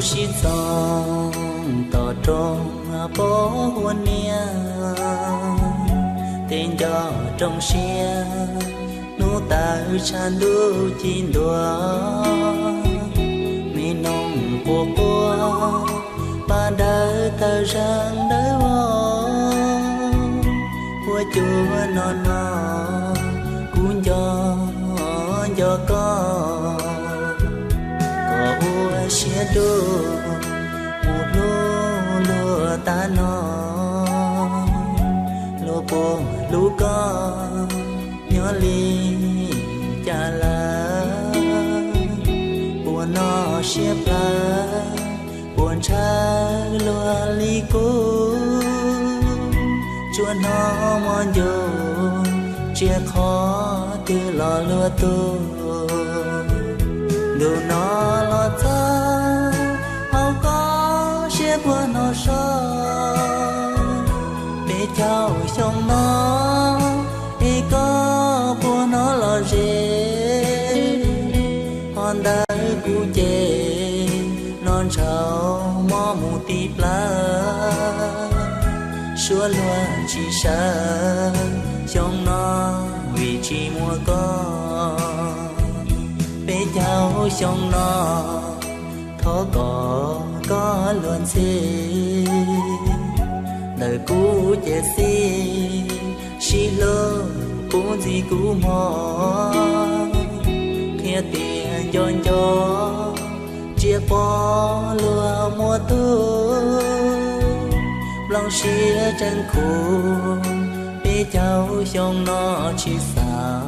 sib txoog tom roob pob huab niab, tej ncov roob siab hnub tawm tshav ntuj ci ntua, me noog quaj quaj pab dawb tawg zeeg dawb vog. Huab cua no no kuv nco nco koj, koj ua siab dub mus hlub luag tag no, luag puas hlub koj nyob li cas lawm? Puas no siab plawv, puas ntshaw luag li kuv? Tsuas hnov mos ncus tsiaj qhov twg los luag tug. Ntu no los txog hauv koj siab puas hnov so? Peb caug xyoo no es koj puas hnov lom zem? Qhov ntawd kuv ces no ntshaum mob mus tib plawv. Suab luag tsis sawv xyoo no vim tsis muaj koj. Peb caug xyoo no thov kom koj luag ntxhi ntawm kuv ces xij, sib hlub kuv ntxim kuv hmo, qhia tias nco nco tsiaj pob luag muaj tug, nplooj siab tseem khuv, peb caug xyoo no tsis xav.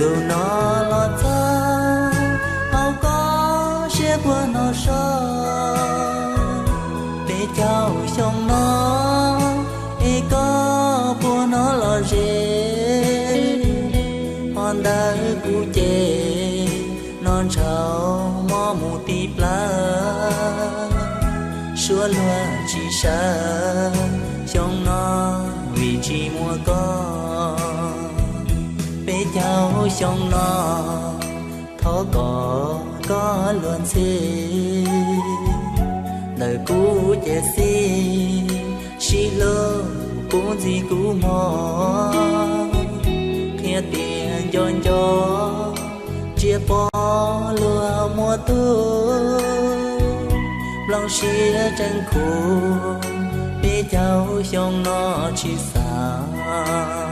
Ntu no los txog hauv koj siab puas hnov so? Peb caug xyoo no es koj puas hnov lom zem? Qhov ntawd kuv ces no ntshaum mob mus tib plawv. Suab luag tsis sawv xyoo no vim tsis muaj koj. Peb caug xyoo no thov kom koj luag ntxhi ntawm kuv ces xij, sib hlub kuv ntxim kuv hmo, qhia tias nco nco tsiaj pob luag muaj tug, nplooj siab tseem khuv, peb caug xyoo no tsis xav.